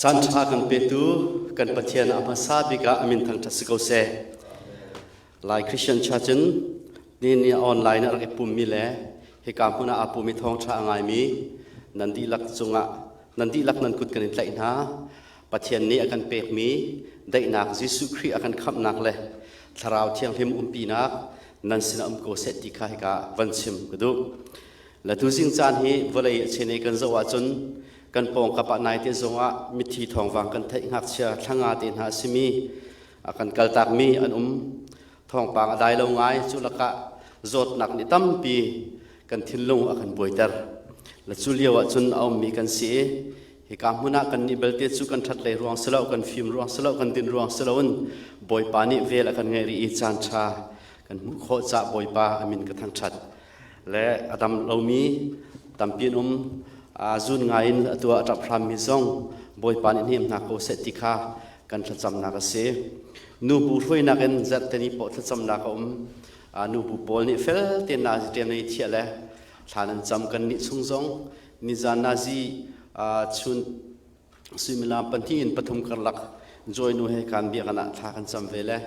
Caan ṭha kan petu kan Pathian a hmasa bik ah a min thangṭhat si ko seh. Lai Christian Church in ni ni online ah rak i pummi le hika hmun ah aa pumi thawngṭha a ngaimi nan dihlak cungah nan dihlak nan kut kan in tlaih hna. Pathian nih a kan pekmi daihnak Jesuh Khrih a kan khamhnak le Thlarau Thianghlim umpinak nan sinah um ko seh ti kha hika van chim ka duh. Le tuzing caan hi vawlei a chen i kan zoh ahcun kan pawngkap ah naite zongah mithi thawngvang kan theih ngakchia thlanga te hna a simi a kan kaltakmi an um. Thawngpang a dai lo ngai cu lakah zawtnak nih tampi kan thinlung a kan buaiter. Le cu lio ahcun a ummi kan si i hika hmun ah kannih belte cu kan ṭhat lei ruang si lo, kan fim ruang si lo, kan din ruang si loin Bawipa nih vel a kan ngeih rih i caan ṭha kan hmuh khawh caah Bawipa a min ka thangṭhat. Le a dam lomi tampi an um. Zun ngai in atu ah a ṭap hrammi zong Bawipa nih hnem hna ko seh ti kha kan thlacamnak a si. Nubu hruainak in zarhteni paoh thlacamnak a um. Nubu pawl nih fel tein nazi ṭem nei thiah le thla nan cam kan nih chung zong nizan nazi chun suimilam pahnih in pathum karlak joy nu he kan biakinn ah thla kan cam ve le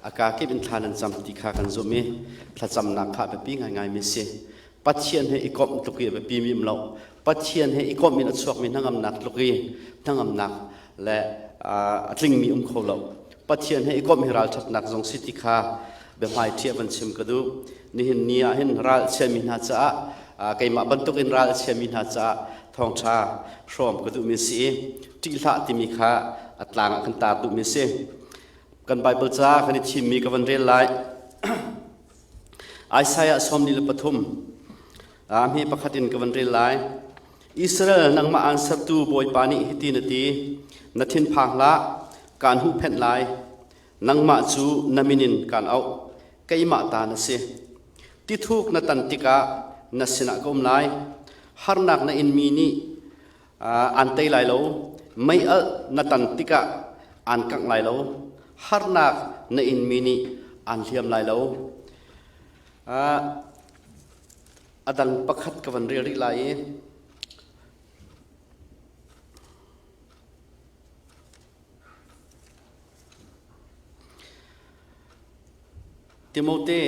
a ka kip in thla nan cam ti kha kan zumh i thlacamnak kha biapi ngaingai mi si. Pathian he i komh tluk i a biapi mi um lo. Pathian he i komh in a chuakmi hnangamnak tluk i hnangamnak le a tlingmi um kho lo. Pathian he i komh hi ralṭhatnak zong si ti kha biahmai ṭhiah van chim ka duh. Nihin ni ah hin ral a chiami hna caah keimah bantukin ral a chiami hna caah thawngṭha hrawm ka duhmi si i ṭih hlah timi kha a tlang ah kan tar duhmi si. Kan Baibal ca kan i thimmi ka van rel lai. Isaiah 43 hme pakhat in ka van rel lai. Israel nangmah aan sertu Bawipa nih hitin a ti, Na thinphang hlah, kaan huhphenh lai. Nangmah cu na min in kaan auh, keimah ta na si. Tithuk na tan tikah na sinah ka um lai. Harnak na inmi nih aan tei lai lo. Mei alh na tan tikah aan kangh lai lo. Harnak na inmi nih aan hliam lai lo. A dang pakhat ka van rel rih lai i Timote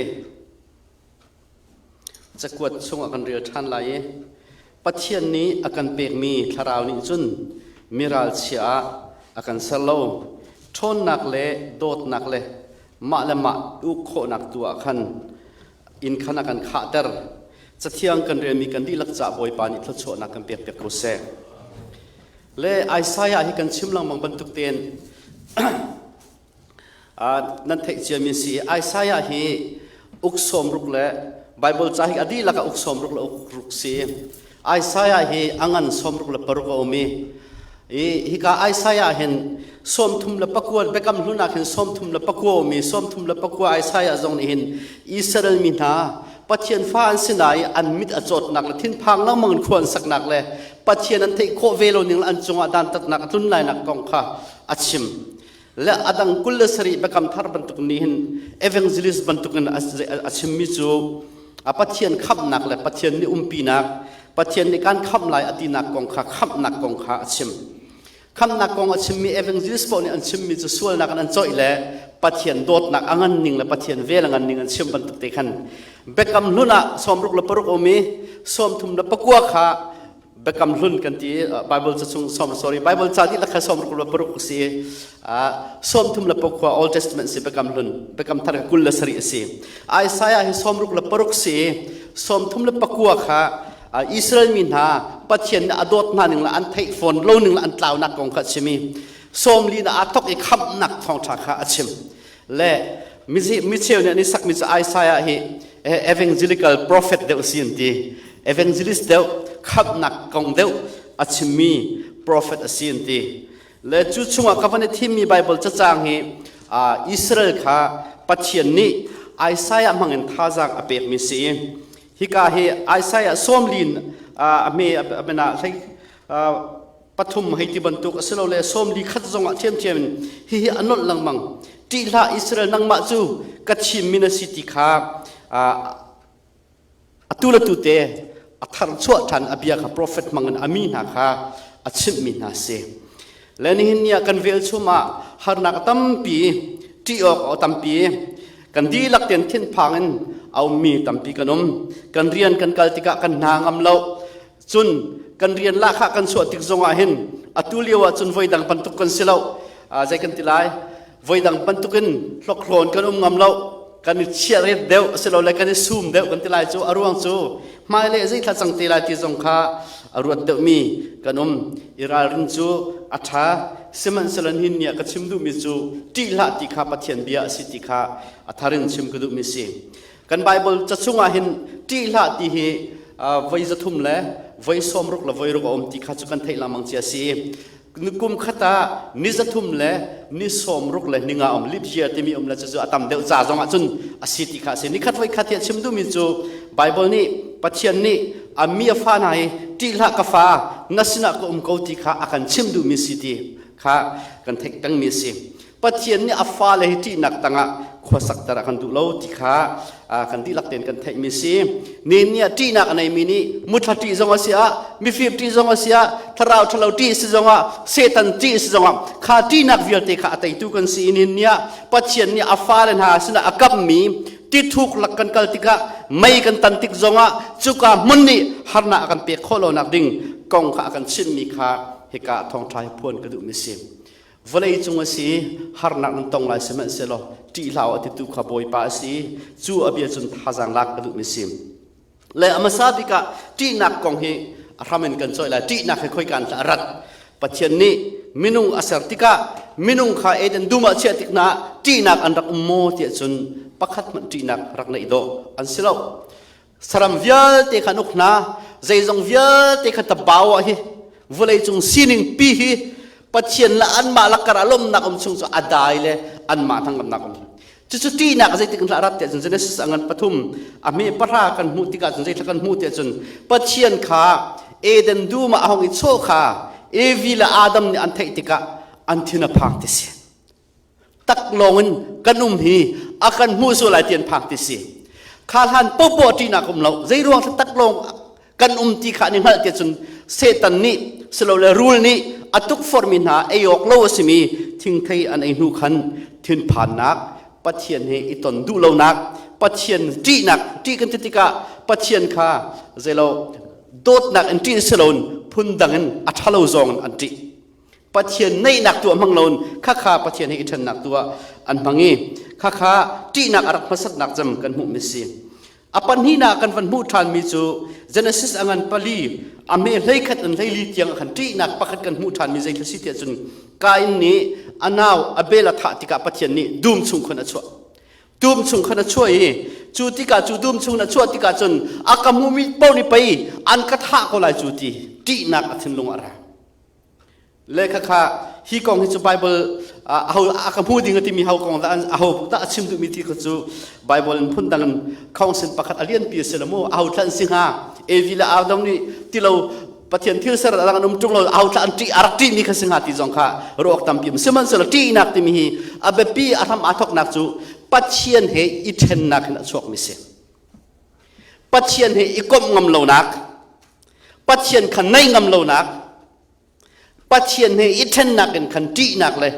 cakuat chungah kan rel ṭhan lai i Pathian nih a kan pekmi thlarau nih cun miralchia ah a kan ser lo. Ṭhawnnak le dawtnak le mah le mah uk khawhnak tu ah khan inn khan a kan khahter. Cathiang kan relmi kan dihlak caah Bawipa nih thluachuahnak kan pekpiak ko seh. Le Isaiah hi kan chim lengmang bantuk tein nan theih ciami si Isaiah hi uk sawm ruk le Bible ca hi a dihlak ah uk sawm ruk le uk ruk si. Isaiah hi a ngan sawm ruk le paruk a um i hika Isaiah hin 34 Biakam Hlun ah khin 34 umi 34 Isaiah zong nih hin Israel mi hna Pathian fa an si na i an mit a cawtnak le thinphang lengmang in khua an saknak le Pathian an theih khawh ve lo ning le an cungah dantatnak a tlun lainak kong kha a chim. Le a dang 27 Biakam Thar bantuk nih hin evangelist bantukin a chimmi cu a Pathian khamhnak le Pathian nih umpinak Pathian nih kan khamh lai a tinak kong kha khamhnak kong kha a chim. Khamhnak kong a chimmi evangelist paoh nih an chimmi cu sualnak in an coih le Pathian dawtnak a ngan ning le Pathian vel a ngan ning an chim bantuk te khan Biakam Hlun ah 66 um i 39 kha Biakam Hlun kan ti Bible ca chung som sorry Bible ca dihlak kha 66 si i 34 Old Testament si Biakam Hlun Biakam Thar 27 a si. Isaiah hi 66 si i 34 kha Israel mi hna Pathian nih a dawt hna ning le an theih fawn lo ning le an tlaunak kong kha a chim i sawmli na aa thok i khamhnak thawngṭha kha a chim le micheu nih an i sakmi cu Isaiah hi evangelical prophet deuh si an ti evangelist deuh khamhnak kong deuh a chimmi prophet a si an ti le cu chungah ka van i thimmi Bible cacang hi Israel kha Pathian nih Isaiah hmangin thazaang a pekmi si i Hika hi Isaiah sawmlin a hme a bena hlei pathum hei ti bantuk asilole sawmli khat zongah thiamthiam in hihi a nolh lengmang. Ṭih hlah Israel nangmah cu ka thimmi na si ti kha atu le tu te a tharchuah ṭhan a bia kha profet hmangin a mi hna kha a chimhmi hna si. Le nihin ni ah kan velchum ah harnak a tampi, ṭih awk a tampi, kan dihlak tein thinphang in a ummi tampi kan um. Kan rian kan kal tikah kan hna ngam lo. Cun kan rian lahkhah kan chuah tik zongah hin atu lio ah cun voidang bantuk kan si lo. Zei kan ti lai? Voidang bantukin hlokhlawn kan um ngam lo. Kan i chiahret deuh asilole kan i sum deuh kan ti lai cu. A ruang cu hmailei zeithla cang te lai ti zong kha a ruat deuhmi kan um. I ralrin cu a ṭha, sihmanhsehlaw nihin ni ah ka chim duhmi cu ṭih hlah ti kha Pathian bia a si ti kha a thar in chim ka duhmi si. Kan Baibal ca chungah hin ṭih hlah ti hi voi 300 le voi 60 le voi ruk a um ti kha cu kan theih lengmang cia si. Kum khat ah ni 300 le ni 60 le ni nga um, leap year timi um le cucu a tam deuh ca zong ah cun a si ti kha a si. Nikhat voi khat hi a chim duhmi cu Bible nih, Pathian nih a mi a fa hna hi ṭih hlah, ka fa, na sinah ka um ko ti kha a kan chim duhmi si ti kha kan theih pengmi a si. Pathian nih a fale hi ṭihnak tangah khuasakter a kan duh lo ti kha kan dihlak tein kan theihmi si. Ni nih ah ṭihnak a neimi nih muthla ṭih zong a si ah, mifim ṭih zong a si ah, thlarau ṭhalo ṭih si zong ah, Satan ṭih si zong ah, kha ṭihnak vialte kha a teitu kan si i nihin ni ah Pathian nih a fale hna sinah a kammi tithuk lak kan kal tikah, mei kan tan tik zongah cuka hmun nih harnak a kan pek khawh lonak ding kong kha a kan chimhmi kha hika thawngṭha hi phuan ka duhmi si. Vawlei cung a si, harnak nan tong lai, sihmanhsehlaw ṭih hlah u a titu kha Bawipa a si. Cu a bia cun thazaang lak ka duhmi si. Le a hmasa bik ah ṭihnak kong hi a hram in kan cawih lai. Ṭihnak hi khoika in dah a rat? Pathian nih minung a ser tikah, minung kha Eden dum ah chiah tik hna ah ṭihnak an rak um maw tiah cun pakhat hmanh ṭihnak rak neih dawh an si lo. Saram vialte kha an uk hna, zeizong vialte kha tabau ah hi vawleicung sining pi hi Pathian le anmah lakar ah lawmnak um chung cu a dai le anmah hnangamnak um. Cucu ṭihnak zeitik in rat tiah cun Genesis a ngan 3 a hme 10 kan hmuh tikah cun zeithla kan hmuh tiah cun Pathian kha Eden dum ah a hong i chaw kha Evi le Adam nih an theih tikah an thin a phang ti si. Taklawng in kan um hi a kan hmuh sual lai ti an phang ti si. Kha hlan popo ṭihnak um lo. Zei ruang taklawng kan um ti kha an i hngalh ti cun Satan nih silole rul nih a tukforhmi hna ei awk lo a simi thingthei an ei hnu khan thinphannak, Pathian he i ton duh lonak, Pathian ṭihnak. Ṭih kan ti tikah Pathian kha zeilo dawtnak in ṭih si loin phundang in a ṭhalo zawng in an ṭih. Pathian neihnak tu a hmang loin khakha Pathian he i ṭhennak tu ah an hmang i khakha ṭihnak a rak hmasatnak cem kan hmuhmi si. A pahnihnak kan van hmuh ṭhanmi cu Genesis a ngan 4 a hme 11 in 14 tiang khan ṭihnak pakhat kan hmuh ṭhanmi zei thil si tiah cun Kain nih a nau Abel a thah tikah Pathian nih dum chung khan a chuah. Dum chung khan a chuah i cu tikah, cu dum chung a chuah tikah cun a ka hmumi paoh nih pei an ka thah ko lai cu ti ṭihnak a thinlung ah a ra. Le khakha hi kong hi cu Bible aho a ka hmu ding a timi ho kong dah, aho dah a chim duhmi ti kha cu Bible in phundang in council pakhat a lianpi a si lo mu. Aho thlan si hnga? Evi le Adam nih tilo Pathian thil ser a an um ṭung lo, aho thla an ṭih, a rak ṭihmi kha si hnga ti zong kha ruak tampi um. Sihmanhsehlaw ṭihnak timi hi a biapi a hram aa thawknak cu Pathian he i ṭhennak in a chuakmi si. Pathian he i komh ngam lonak, Pathian kha nei ngam lonak, Pathian he i ṭhennak in khan ṭihnak le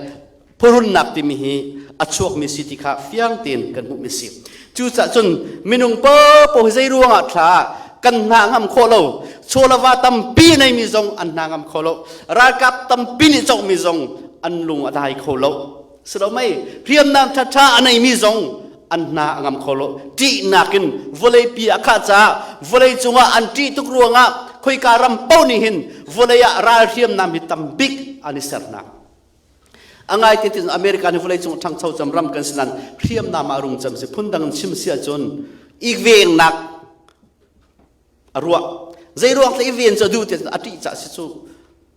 phurunnak timi hi a chuakmi si ti kha fiang tein kan hmuhmi si. Cucaah cun minung paohpaoh hi zei ruangah thla kan hna ngam khawh lo, chawlava tampi neimi zong an hna ngam kho lo, ralkap tampi nih cawkmi zong an lung a dai kho lo. Si lo mei, hriamnam ṭhaṭha a neimi zong an hna a ngam kho lo. Ṭihnak in vawleipi a khah caah, vawlei cungah an ṭih tuk ruangah khoika ram paoh nih hin vawlei ah ral hriamnam hi tam bik an i ser hna. A ngai te tin America nih vawlei cung ṭhangcho cem ram kan si nain hriamnam ah rung cem si. Phundang in chim si ahcun i vengnak a ruah. Zei ruang i ven cu a duh ti a ṭih cah si cu.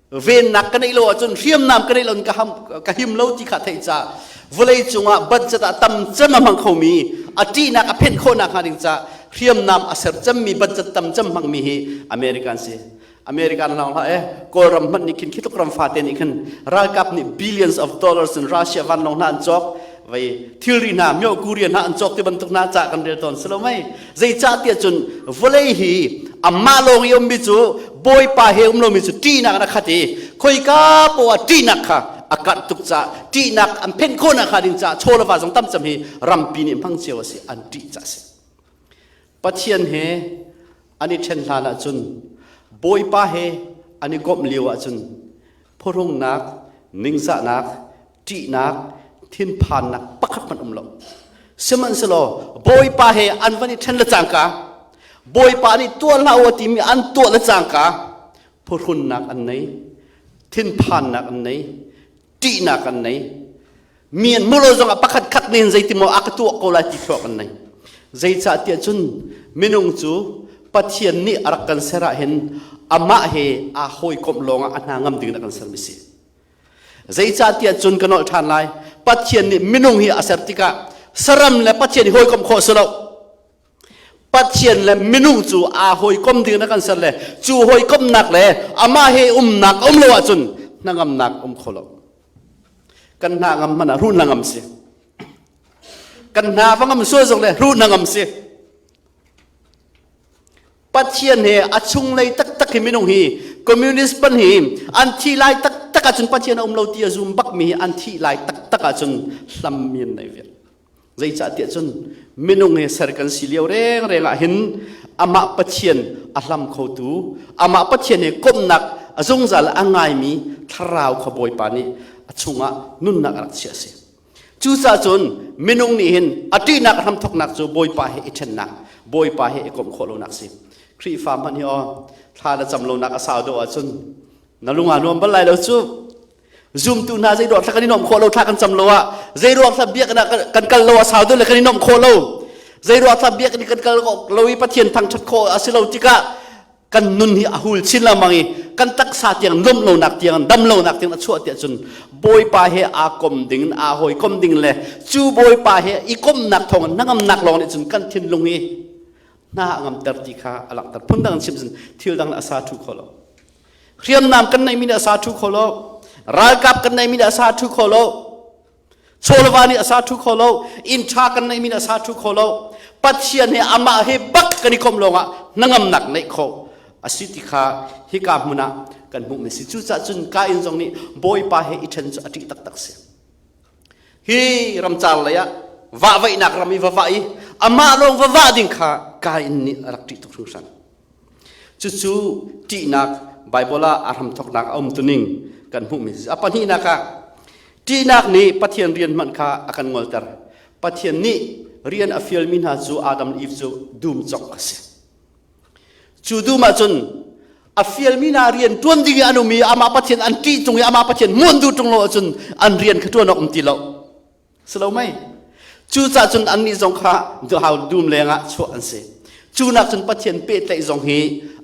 Vennak ka neih lo ahcun, hriamnam ka neih lo ka ham ka him lo ti kha theih ca vawlei cungah budget ah tam cem a hmang khomi, a ṭihnak a phenh khawhnak hnga ding ca hriamnam a ser cemmi, budget tam cem hmangmi hi American si. American lawng hlah e, Kawlram hmanh nih khin, khi tluk ram fate nih khin ralkap nih billions of dollars in Russia vanlawng hna an cawk, vei thilri hna, Myo Korea hna an cawk ti bantuk hna ca kan rel tawn si lo mei? Zeicah tiah cun vawlei hi Amah lawng i ummi cu Bawipa he um lomi cu ṭihnak in a khat i khoika poah ah ṭihnak kha a karh tuk caah ṭihnak an phenh khawhnak hnga ding caah chaw le va zong tam cem hi rampi nih hmang cio a si, an ṭih caah a si. Pathian he an i ṭhen hlan ahcun Bawipa he an i komh lio ahcun phuhrungnak, ningzahnak, ṭihnak, thinphannak pakhat hmanh um lo. Sihmanhsehlaw Bawipa he an van i ṭhen le cangka Bawipa nih tuah hlah u a timi an tuah le cangka phuhrunnak an nei, thinphannak an nei, ṭihnak an nei. Mi an hmuh lo zongah pakhat khat nih zeitimaw a ka tuah ko lai ti thluak an nei. Zeicah tiah cun minung cu Pathian nih a rak kan ser ah hin amah he aa hawikomh lawngah a hna ngam ding in a kan sermi si. Zeicahtiah cun ka nolh ṭhan lai. Pathian nih minung hi a ser tikah saram le Pathian hi hawikomh khawh si lo. Pathian le minung cu aa hawikom ding in a kan ser le cu hawikomhnak le amah he umnak um lo ahcun hnangamnak um kho lo. Kan hna ngam hmanh ah hruh hnangam si. Kan hna va ngam sual zong le hruh hnangam si. Pathian he a chunglei taktak hi minung hi communist pan hi an thi lai taktak ahcun Pathian a um lo ti a zum bakmi hi an thih lai taktak ahcun hlammi an nei vial. Zeicahtiah cun minung he ser kan si lio rengreng ah hin amah Pathian a hlam khotu amah Pathian he komhnak a zungzal a ngaimi thlarau kha Bawipa nih a chungah nunnak a rak chiah a si. Cucaah cun minung nih hin a ṭihnak hramthawknak cu Bawipa he i ṭhennak, Bawipa he i komh khawh lonak si. Khrihfa hmanh hi aw thla na cam lonak a sau deuh ahcun na lung aa nuam bal lai lo cu. Zumtu hna zei ruang thla kan i nuamh khawh lo thla kan cam lo ah zei ruang thla biakinn ah kan kal lo a sau deuh le kan i nuamh khawh lo. Zei ruang thla biakinn kan kal lo i Pathian thangṭhat khawh a si lo tikah kan nun hi a hul chin lengmang i kan taksa tiang nuamh lonak tiang dam lonak tiang a chuah tiah cun Bawipa he aa kom ding aa hawikom ding le cu Bawipa he i komnak thawng hnangamnak lawng nih cun kan thinlung hi hna a ngamter ti kha a langhter. Phundang chim cun thil dang a sa thu kho lo. Hriamnam kan neihmi nih a sa thu kho lo, ralkap kan neihmi nih a sa thu kho lo, chawlva nih a sa thu kho lo, inn ṭha kan neihmi nih a sa thu kho lo. Pathian he amah he bak kan i komh lawngah hnangamnak neih khawh a si ti kha hika hmun ah kan hmuhmi si. Cucaah cun Kain zong nih Bawipa he i ṭhen cu a ṭih taktak si. Hi ramcar lei ah vahvaihnak ram i va vah i amah lawng va vah ding kha Kain nih a rak ṭih tuk hringhran. Cucu ṭihnak Baibal ah a hramthawknak a umtuning kan hmuhmi a pahnihnak ah ṭihnak nih Pathian rian hmanh kha a kan ngolter. Pathian nih rian a fialmi hna cu Adam le Eve cu dum cawk a si. Cu dum ahcun a fialmi hna rian ṭuan ding i an um i amah Pathian an ṭih tung i amah Pathian hmuan duh ṭung lo ahcun an rian kha ṭuan awk um ti lo. Si lo mei? Cucaah cun annih zong kha hau dum lengah chuah an si. Cu nak cun Pathian pehtlaih zong hi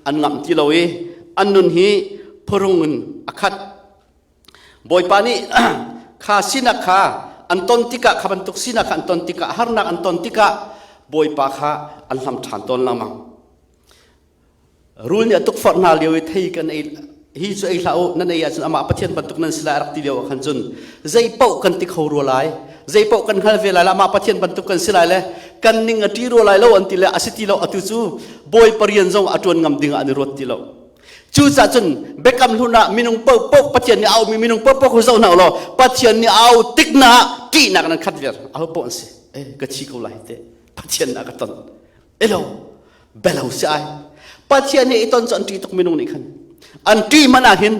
an ngamh ti lo i an nun hi phurung in a khat. Bawipa nih kha sinak kha an ton tikah, kha bantuk sinak kha an ton tikah, harnak an ton tikah Bawipa kha an hlam ṭhan tawn lengmang. Rul nih a tukforh hna lio i thei kan ei hi cu ei hlah u, nan ei ahcun amah Pathian bantuk nan si lai a rak ti lio ah khan cun zei paoh kan ti kho rua lai, zei paoh kan hngal ve lai le amah Pathian bantuk kan si lai le kan ning a ṭi rua lai lo an ti le a si ti lo. Atu cu Bawipa rian zong a ṭuan ngam ding ah an i ruat ti lo. Cucaah cun Biakam Hlun ah minung paohpaoh Pathian nih a aumi minung paohpaoh kha zoh hna u law Pathian nih a au tik na ah ṭihnak nan khat viar. Aho paoh an si. Eh, ka thi ko lai te. Pathian na ka ton. Elo, belo si ai. Pathian he i ton cu an ṭih tuk minung nih khan. An ṭih hmanh ah hin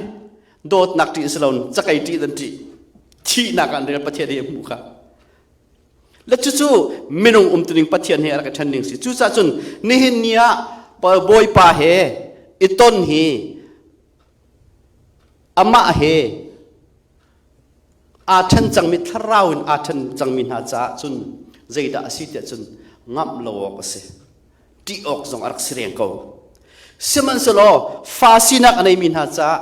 dawtnak ṭih si lo cakei ṭih an ṭih. Thihnak an rel Pathian he hmuh kha. Le cucu minung umtuning Pathian he a rak i ṭhen ding si. Cucaah cun nihin ni ah Bawipa he i ton hi amah he aa ṭhen cangmi thlarau in aa ṭhen cangmi hna caah cun zeidah a si tiah cun ngamh lo awk a si, ṭih awk zong a rak si reng ko. Sihmanhsehlaw fa sinak a neimi hna caah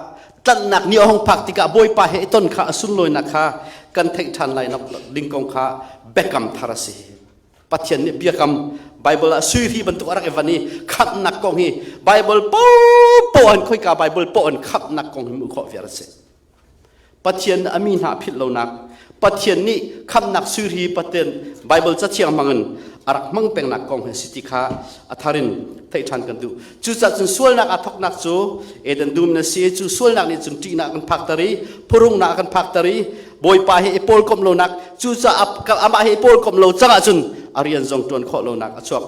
tlanhnak ni a hung phak tikah Bawipa he i ton kha a sunlawinak kha kan theih ṭhan lai nak ding kong kha biakam thar a si. Pathian nih biakam Bible ah sui hri bantuk a rak i van i khamhnak kong hi Bible popo an khoika Bible po an khamhnak kong hi hmuh khawh viar a si. Pathian a mi hna philh lonak, Pathian nih khamhnak sui Pathian Bible cathiang hmangin a rak hmang pengnak kong he si ti kha a thar in theih ṭhan kan duh. Cucaah cun sualnak aa thawknak cu Eden dum na si cu sualnak nih cun ṭihnak kan phakter i phurungnak kan phakter i Bawipa he i pawlkomh lonak cucaah amah he i pawlkomh lo cang ahcun a rian zong ṭuan khawh lonak a chuak.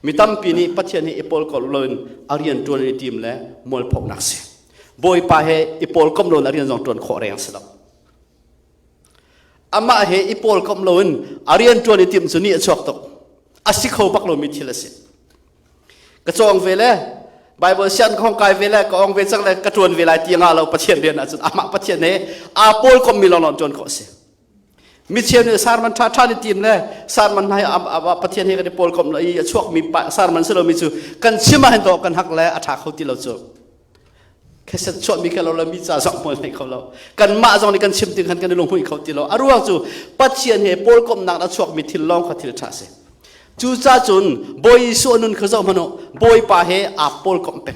Mi tampi nih Pathian he i pawlkomh loin a rian ṭuan i tim le mualphonak si. Bawipa he i pawlkomh loin a rian zong ṭuan khawh reng si lo. Amah he i pawlkomh loin a rian ṭuan i timh cu ni a chuak tuk. A si kho bak lomi thil a si. Ka cawng ve le Bible sian ka hong kai ve le ka ong ve cang le ka ṭuan ve lai ti nga lo Pathian rian ahcun amah Pathian he aa pawlkomhmi lawnglawng ṭuan khawh a si. Mi cheu nih sarman ṭha ṭha ni tim le sarman hna hi Pathian he kan i pawlkomh i a chuakmi sarman si lomi cu kan chim ah hin dawh kan hak le a ṭha kho ti lo cu. Kheset chuahmi kha lo le mi ca zong hmual nei kho lo. Kanmah zong nih kan chim ti khan kan i lunghmuih kho ti lo. A ruang cu Pathian he pawlkomhnak a chuakmi thil lawng kha thil ṭha si. Cucaah cun Bawi Jesuh nun kha zoh hmanh u, Bawipa he aa pawlkomh peng.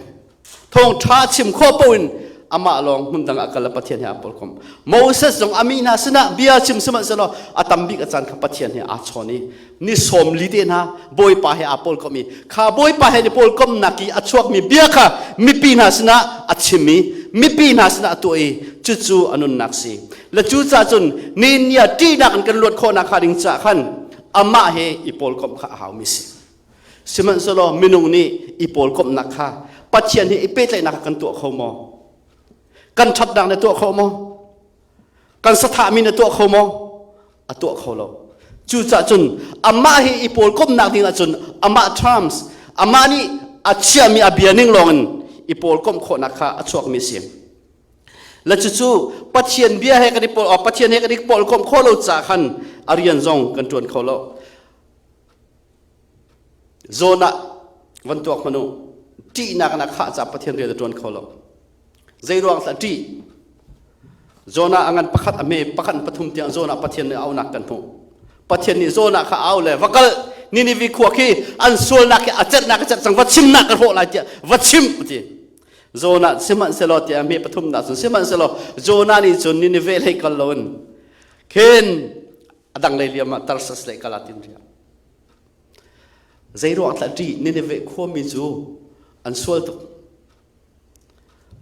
Thawngṭha chim khawh paoh in amah lawng hmun dang ah kal le Pathian he aa pawlkomh. Moses zong a mi hna sinah bia chim sihmanhsehlaw a tam bik a caan kha Pathian he aa chawn i ni 40 te hna Bawipa he aa pawlkomh i kha Bawipa he ni pawlkomhnak i a chuakmi bia kha mipi hna sinah a chim i mipi hna sinah a tuah i cucu a nunnak si. Le cucaah cun ni nia ṭihnak in kan luat khawhnak hnga ding caah khan amah he i pawlkomh kha a haumi si. Sihmanhsehlaw minung nih i pawlkomhnak kha Pathian he i pehtlaihnak kha kan tuah kho maw? Kan ṭhatnak na tuah kho maw? Kan sathahmi na tuah kho maw? A tuah kho lo. Cucaah cun amah he i pawlkomhnak ding ahcun amah terms, amah nih a chiahmi a bia ning lawngin i pawlkomh khawhnak kha a chuakmi a si. Le cucu Pathian bia he kan i pawl, Pathian he kan i pawlkomh khawh lo caah khan a rian zong kan ṭuan kho lo. Zawn ah van tuak hmanh u ṭihnak in a khah caah Pathian rian a ṭuan kho lo. Zei ruang dah ṭih? Zawn ah a ngan pakhat a hme pakhat pathum tiang zawn ah Pathian nih aunak kan hmuh. Pathian nih zawn ah kha au le va kal Ninive khua khi an sualnak khi a cerhnak a cerh cang va chimnak ka hrawh lai tiah va chim ti. Jonah sihmanhsehlaw tiah hme pathum nak cun sihmanhsehlaw Jonah nih cun Nineveh lei kal loin khin a dang lei liam ah Tarsus lei kal ah tin riah. Zei ruang thlah ṭih Nineveh khuami cu an sual tuk.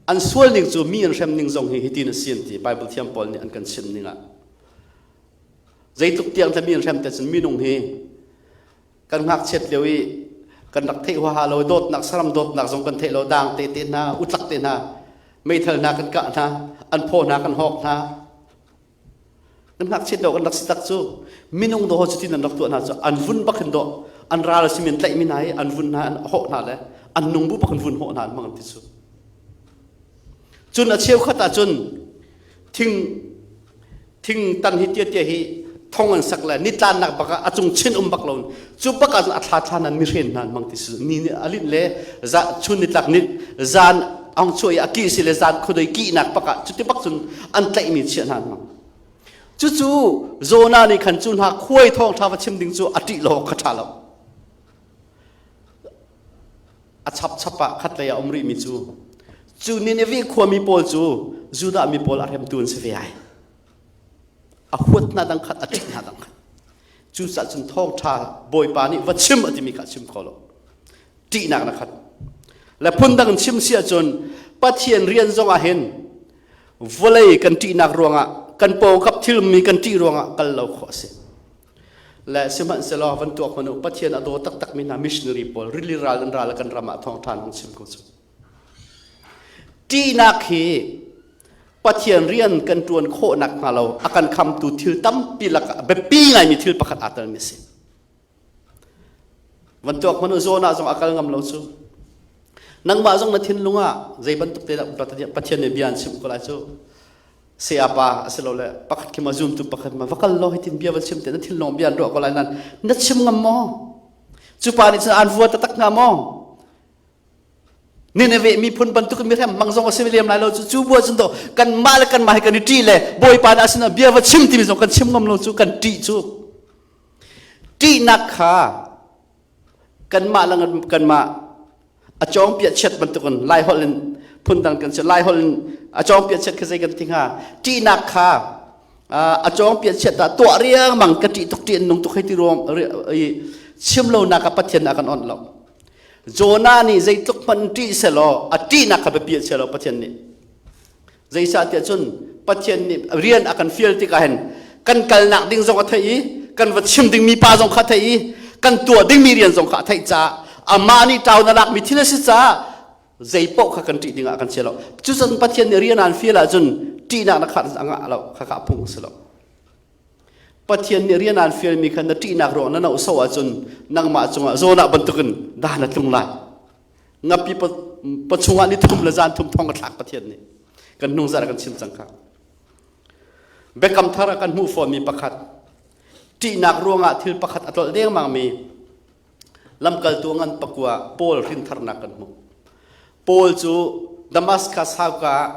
An sual ning cu mi an hrem ning zong hi hitin a si an ti Bible thiam pawl nih an kan chimh ning ah. Zeitluk tiang thla mi an hrem te cun minung hi kan ngakchiat lio i kan rak theih huaha lo dawtnak saram dawtnak zong kan theih lo daang te te hna utlak te hna meithal hna kan kah hna an phaw hna kan hawk hna Kan ngakchiat lio kan rak si tak cu minung dawh cutin an rak tuah hna cu an vun bak in dawh an ral a simi an tlaihmi hna i an vun hna an hawh hna le an nung bu bak in vun hawh hna an hmang an ti cu. Cun a cheukhat ahcun thing thing tan hi tia tia hi thong an sak le nitlannak bak ah a cung chin um bak lo cu bak ah a thla thla nan mihren hna an hmang ti si ni a linh le za chun nitlak ni zan ong chuah i a kih si le zan khuadei kihnak bak ah cuti bak cun an tlaihmi chiah hna an hmang cucu Jonah nih khan cu hna khuai thawng ṭha va chim ding cu a ṭih lo kha ṭha lo a chap chap ah khat lei ah um rihmi cu cu Nineveh khuami pawl cu Judah mi pawl a hremtu an si ve ai a huat hna dang khat a ṭih hna dang khat cucaah cun thawngṭha Bawipa nih va chim a timi kha a chim kho lo ṭihnak na khat le phundang in chim si ahcun Pathian rian zong ah hin vawlei kan ṭihnak ruangah kan pawngkap thilmi kan ṭih ruangah kal lo khawh a si le sihmanhsehlaw van tuak hmanh u Pathian a daw taktakmi hna missionary pawl rili ral an ral kan ram ah thawngṭha an chim ko cu ṭihnak hi Pathian rian kan ṭuan khawh nakhnga lo a kan khamtu thil tampi lakah biapi ngaimi thil pakhat aa telmi a si. Van tuak hmanh u zawn ah zong a kal ngam lo cu. Nangmah zong na thinlung ah zei bantuk te dah Pathian nih bia an chimh ko lai cu. Sayapa asilole pakhat khi ma zumtu pakhat ma va kal law hitin bia va chim te na thinlung bia an ruah ko lai nan na chim ngam maw? Cu pa nih cun aan vua taktak hnga maw? Nineveh miphun bantuk mihrem hmang zong a si lem lai lo cu cu bu cun do kanmah le kanmah hi kan i ṭih le Bawipa nih a sinah bia va chim timi zong kan chim ngam lo cu kan ṭih cu ṭihnak kha kanmah le kanmah a cawng piah chiat bantukin lai holh in Phundang kan si Lai holh in a cawng piat chiat kha zei kan ti hnga? Ṭihnak kha a cawng piat chiat dah tuah riangmang ka ṭih tuk ṭih an nung tuk hei ti ruang chim lonak ah Pathian a kan onh lo. Jonah nih zeitluk hmanh ṭih selaw a ṭihnak kha biapi a chia lo Pathian nih. Zeicahtiah cun Pathian nih rian a kan fial tikah hin kan kalnak ding zong a theih i kan va chim dingmi pa zong kha a theih i kan tuah dingmi rian zong kha a theih caah amah nih ṭau na lakmi thil a si caah zei paoh kha kan ṭih dingah kan chia lo. Cucun Pathian nih rian aan fial ahcun ṭihnak na khat a ngah lo kha kha phung a si lo. Pathian nih rian aan fialmi kha na ṭihnak ruang na nohso ahcun nangmah cungah zawnah bantukin dah na tlung lai. Ngapi pachungah ni thum le zan thum thong a thlak Pathian nih. Kan hnung zarh kan chim cang kha. Biakam thar ah kan hmuh fawnmi pakhat ṭihnak ruangah thil pakhat a tlolh dengmangmi lamkaltu ngan pakua Paul hrintharnak kan hmuh. Paul cu Damascus hauka ah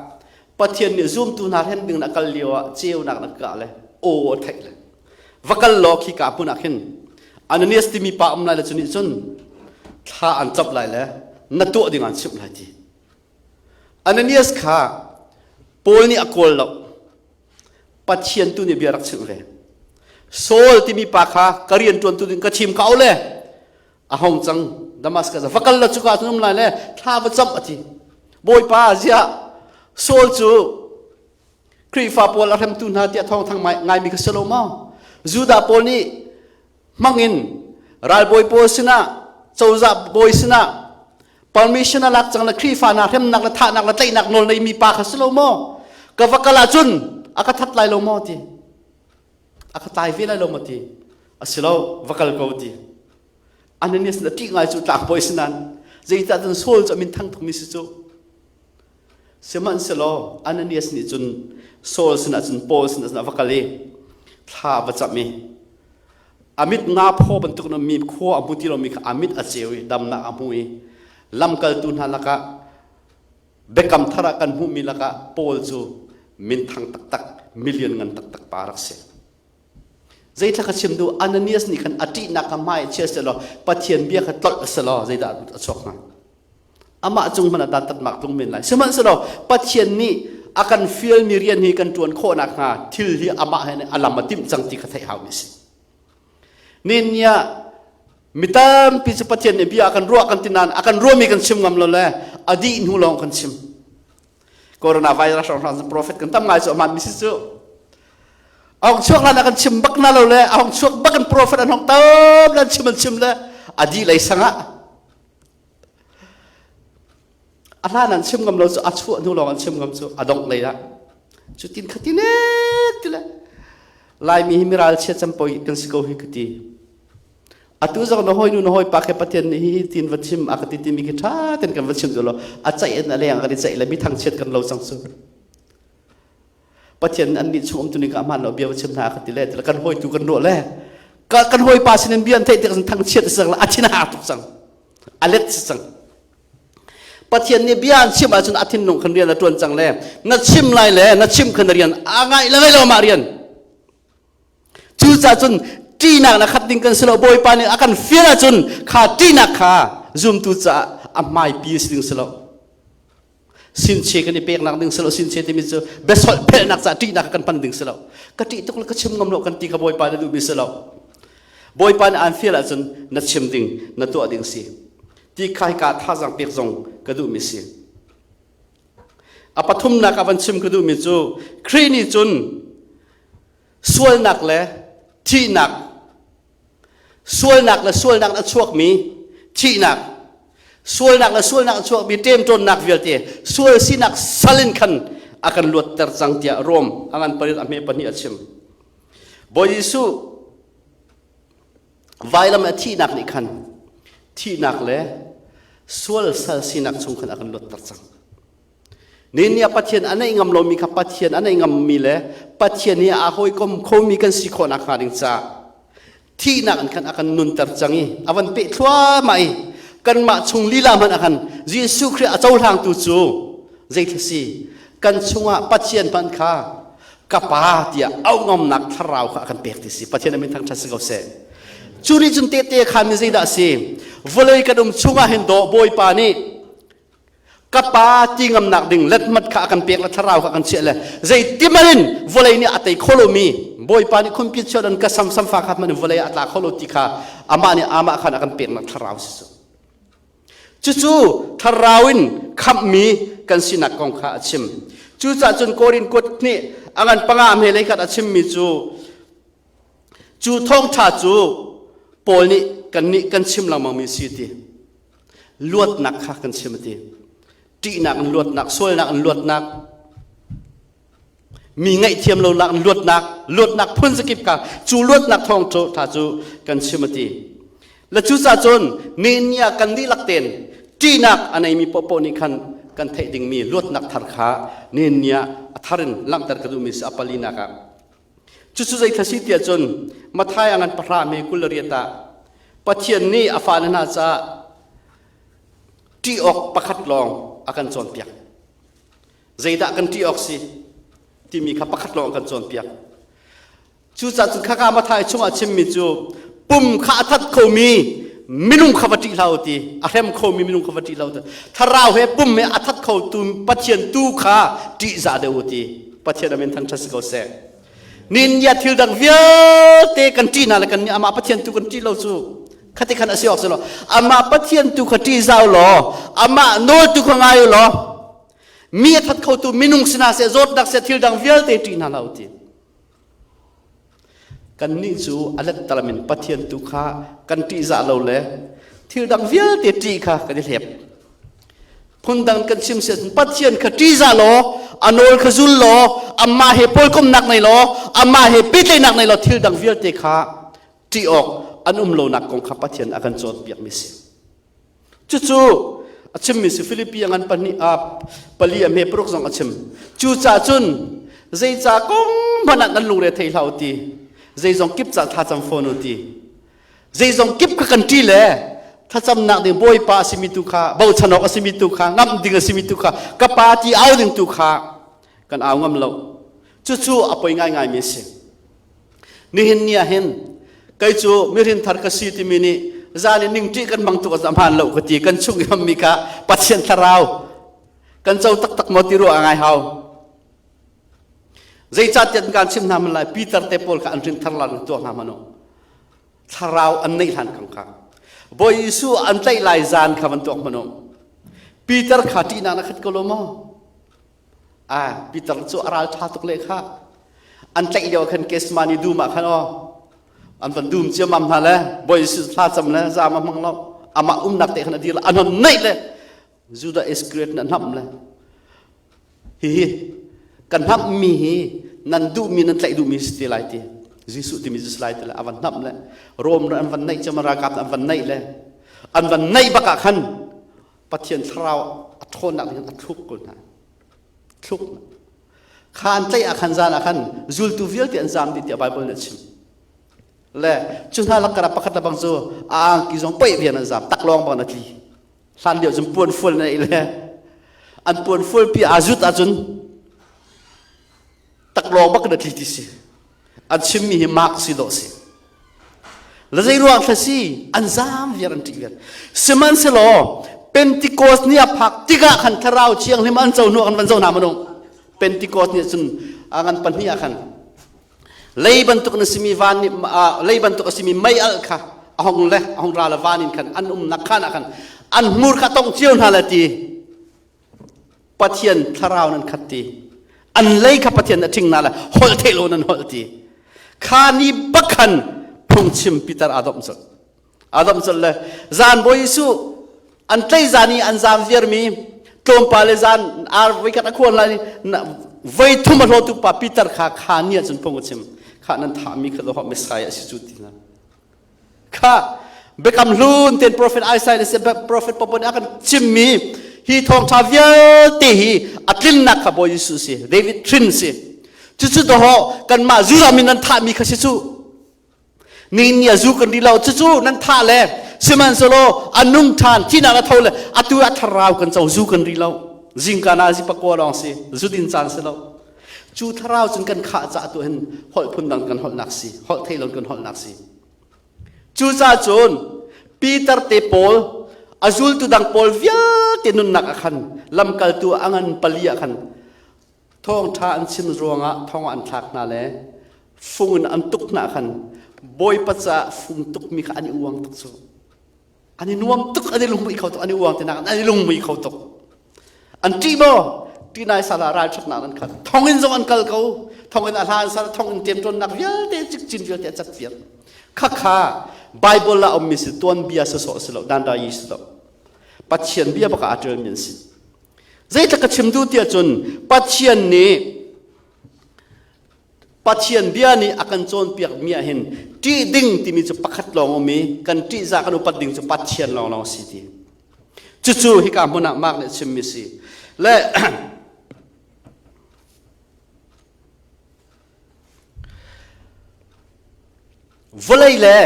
Pathian nih zumtu hna hrem ding na kal lio ah ceunak na kah le aw a theih le va kal law khi ka hmun ah khin Ananias timi pa um lai le cu nih cun thla an camh lai le na tuah ding an chimh lai ti. Ananias kha Paul nih a kawl lo. Pathian tu nih bia rak chimh ve. Saul timi pa kha ka rian ṭuan tu ding ka chim ka le a hong cang Damascus va kal la cuka cun um lai le thla va camh a ti. Bawipa ziah Saul cu Khrihfa pawl a hremtu hna tiah thawng thang ngaimi kha si lo maw? Judah pawl nih hmangin ralbawi pawl sinah cozah bawi sinah permission a lak cang le Khrihfa hna hremnak le thahnak le tlaihnak nawl neimi pa kha si lo maw? Ka va kal ahcun a ka that lai lo maw ti? A ka tlai ve lai lo maw ti? A si lo, va kal ko ti. Ananias na ṭih ngai cu tlangbawi si nain zeicah cun Saul cu a min thang tukmi si cu. Sihmanhsehlaw Ananias nih cun Saul sinah cun Paul sinah cun a va kal i thla a va camh i a mit nga phaw bantuk in mi khua a hmu ti lomi kha a mit a ceu i damnak a hmu i lamkaltu hna lakah biakam thar ah kan hmuhmi lakah Paul cu minthang taktak million ngan taktak pa rak si. Zeithla ka chim duh Ananias nih khan a ṭihnak kha hmai chia selaw Pathian bia kha tlolh selaw zeidah a chuak hnga? Amah cung hmanh ah dantatnak tlung men lai. Sihmanhsehlaw Pathian nih a kan fialmi rian hi kan ṭuan khawh nakhnga thil hi amah he a lam a timh cang ti kha theih haumi a si. Nin ah mi tampi cu Pathian nih bia a kan ruah kan ti nain a kan ruahmi kan chim ngam lo le a dih hnu lawng kan chim. Coronavirus hrawng prophet kan tam ngai cu aman mi si cu. A hong chuak lan kan chim bak na lo le a hong chuak bak kan prophet an hong tam lan chim an chim le a dih lei sangah a hlan an chim ngam lo cu a chuah hnu lawng an chim ngam cu a dongh lei ah cutin khatin ti le Laimi hi miral chia campoi kan si ko hi ka ti atu zong na hawi nu na hawi pa khe Pathian nih hi tin va chim a ka ti timi khi tha ten kan va chim lo a caih in a leng kan i caih le mi thangchiat kan lo cang cu Pathian an nih chung um tu ning ka hmaan lo bia va chim hna ka ti le kan hawi tu kan ruah le kan hawi pa sinin bia an theih tik thangchiat si cang a thin a tuk cang a let si cang Pathian nih bia an chim ahcun a thinlung khan rian a ṭuan cang le na chim lai le na chim khan rian a ngai le ngai lo mah rian cucaah cun ṭihnak na khat ding kan si lo Bawipa nih a kan fial ahcun kha ṭihnak kha zumtu caah a hmaipi si ding si lo sinche kan i peknak ding si lo sinche timi cu biasolh phelhnak caah ṭihnak kan hman ding si lo ka ṭih tuk le ka chim ngam lo kan ti kha Bawipa na duhmi si lo Bawipa nih aan fial ahcun na chim ding na tuah ding si ti kha hika thazaang pek zong ka duhmi si a pathumnak ah van chim ka duhmi cu Khrih nih cun sualnak le thihnak sualnak le sualnak a chuakmi thihnak sualnak le sualnak a chuakmi ṭemṭawnnak vialte sual sinak sal in khan a kan luatter cang tiah Rom a ngan pariat a hme pahnih a chim Bawi Jesuh vailam a thihnak nih khan thihnak le sual sal sinak chung khan a kan luatter cang Ni ah Pathian a neih ngam lomi kha Pathian a neih ngammi le Pathian hi aa hawikom khomi kan si khawh nakhnga ding caah thihnak in khan a kan nunter cang i a van peh thluahmah i kanmah chung lila hmanh ah khan Jesuh Khrih a cohlangtu cu zeithla si kan chungah Pathian hmanh kha ka pa tiah auh ngamnak thlarau kha a kan pek ti si Pathian a min thangṭhat si ko seh cu nih cun tehte khan mi zeidah a si vawlei kan um chungah hin dawh Bawipa nih. Ka pa ti ngamnak ding letmat kha a kan pek le thlarau kha kan chiah le zeitiman in vawlei nih a tei kho lomi Bawipa nih khumpi chiah ka sam samfa kha hmanh vawlei ah a tla kho lo ti kha amah nih amah khan a kan peknak thlarau si cu. Cucu thlarau in khamhmi kan sinak kong kha a chim. Cucaah cun Korin kuat nih a ngan panga hme lei khat a chimmi cu cu thawngṭha cu Paul nih kannih kan chim lengmangmi si ti. Luatnak kha kan chim a ti. Ṭihnak in luatnak, sualnak in luatnak, mi ngaihthiam lonak in luatnak, luatnak phun zakip kha cu luatnak thawng ṭha cu kan chim a ti. Le cucaah cun ni ah kan dihlak tein ṭihnak a neimi paohpaoh nih khan kan theih dingmi luatnak thar kha ni ah a thar in langhter ka duhmi si a palinak ah. Cucu zei thla si tiah cun Matthai a ngan pahra me 28 ah Pathian nih a fale hna caah ṭih awk pakhat lawng a kan cawnpiak. Zeidah kan ṭih awk si timi kha pakhat lawng a kan cawnpiak. Cucaah cun khaka Matthai chungah chimmi cu pum kha a that khomi minung kha va ṭih hlah u ti a hrem khomi minung kha va ṭih hlah u ti thlarau he pum he a that khotu Pathian tu kha ṭihzah deuh u ti Pathian amin thangṭhat si ko seh. Nin ya thil dang vialte kan ṭih hna le kan nih amah Pathian tu kan ṭih lo cu khati khan a si awk si lo amah Pathian tu kha ṭih zau law amah nawl tu kha ngai u law mi a that khotu minung sinah seh zawtnak seh thil dang vialte ṭih hna hlah u ti Kannih cu a lettalam in Pathian tu kha kan ṭihzah lo le thil dang vialte ṭih kha kan i hlep. Phundang kan chim si ahcun Pathian kha ṭihzah law, a nawl kha zul law, amah he pawlkomnak nei law, amah he pehtlaihnak nei law thil dang vialte kha ṭih awk an um lonak kong kha Pathian a kan cawnpiakmi si. Cucu a chimmi si Filipi a ngan pahnih a pali a hme paruk zong a chim. Cucaah cun zeica kong hmanh ah nan lungre thei hlah u ti. Zeizong kip ca thlacam fawn u ti. Zeizong kip kha kan ṭi le thlacamnak ding Bawipa a simi tu kha bochan awk a simi tu kha ngamh ding a simi tu kha ka pa ti au ding tu kha kan au ngam lo. Cucu a poi ngaingaimi a si. Nihin ni ah hin kei cu mirin thar ka si timi nih zan in ningṭih kan hmang tuk a hmaan lo ka ti kan chung i hammi kha Pathian thlarau kan co taktak maw ti ruah a ngai hau. Zeicahtiah kan chim hna man lai Peter te pawl kha an rin thar lan tuak hna manu thlarau an neih hlan kang kha Bawi Jesuh an tlaih lai zan kha van tuak manu Peter kha ṭihnak na khat ko lo maw Ah, Peter cu a ral ṭha tuk le kha. An tlaih lio khan Gethsemane dum ah khan aw an van dum ciammam hna le Bawi Jesuh thla cam le zaam a hmang lo. Amah umnak te khan a dir le an hon naih le Judah Iscariot na hnamh le hihi kan hnamhmi hi nan duhmi nan tlaih duhmi si te lai ti Jesuh timi si lai ti le a van hnamh le Rom an van naih ciam ralkap an van naih le an van naih bak ah khan Pathian thlarau a ṭhawnnak nih a thluk ko hna. Thluk. Kha an tlaih ah khan zan ah khan zultu vialte an zaam dih tiah Baibal nih a chim. Le cu hna lakar ah pakhat le bang cu a angki zong paih rian an zaam taklawng bang a tli. Hlan lio cun puan fual na le an puan fual pi aa zut ahcun taklawng bak na tli ti si. An chimmi hi mark si dawh si. Le zei ruang thla si an zaam viar an ṭih viar. Sihmanhsehlaw Pentecost ni a phak tikah khan thlarau thianghlim an co hnu ah khan van zo hna manung. Pentecost ni cun a ngan pahnih ah khan lei bantuk na simi van nih lei bantuk a simi mei alh kha a hong le a hong ra le van in khan an umnak khan ah khan an hmur kha tong cio hna le ti Pathian thlarau nan khat ti an lei kha Pathian a ṭhing na le holh theih lo nan holh ti kha ni bak khan phungchim Peter aa domh colh aa domh colh le zan Bawi Jesuh an tlei zan i an zaam viarmi tlawmpal le zan ar voikhat a khuan lai voi thum a hlawtu pa Peter kha kha ni ah cun phung a chim kha nan thahmi kha doh Messiah a si cu ti na Kha biakam hlun ten prophet Isaiah le prophet Popo nih a kan chimmi hi thawngṭha vialte hi a tlinnak kha Bawi Jesuh si David hrin si cucu doho kanmah Judah mi nan thahmi kha si cu ni ni a zu kan ri lo cucu nan thah le sihmanhsehlaw a nung ṭhan thihnak a tho le atu a thlarau kan co zu kan ri lo zingka na zi pakua lawng si zu din caan si lo Cu thlarau cun kan khah caah tu hin holh phundang kan holhnak si, holh theih lo kan holhnak si. Cucaah cun Peter te pawl A zultu dang pawl vialte nunnak ah khan lamkaltu a ngan pali ah khan thawngṭha an chim ruangah thong an thlak hna le fung in an tuk hna khan Bawipa caah fung tukmi kha an i uang tuk cu. An i nuam tuk, an i lunghmuih kho tuk, an i uang tinak an i lunghmuih kho tuk. An ṭih maw? Ṭih sala ralṭhatnak an khat. Thonginn zong an kal ko. Thonginn a hlan sala thonginn ṭemṭawnnak vialte cikcin vialte a cat viar. Khakha Bible ah ummi si tuanbia sawsawh si lo, danda yi si lo. Pathian bia bak ah aa ṭialmi an si. Zeitluk ka chim duh tiah cun Pathian nih Pathian bia nih a kan cawnpiak mi ah hin ṭih ding timi cu pakhat lawng um i kan ṭihzah kan upat ding cu Pathian lawnglawng si ti. Cucu hika hmun ah Mark nih a chimmi si. Le vawlei le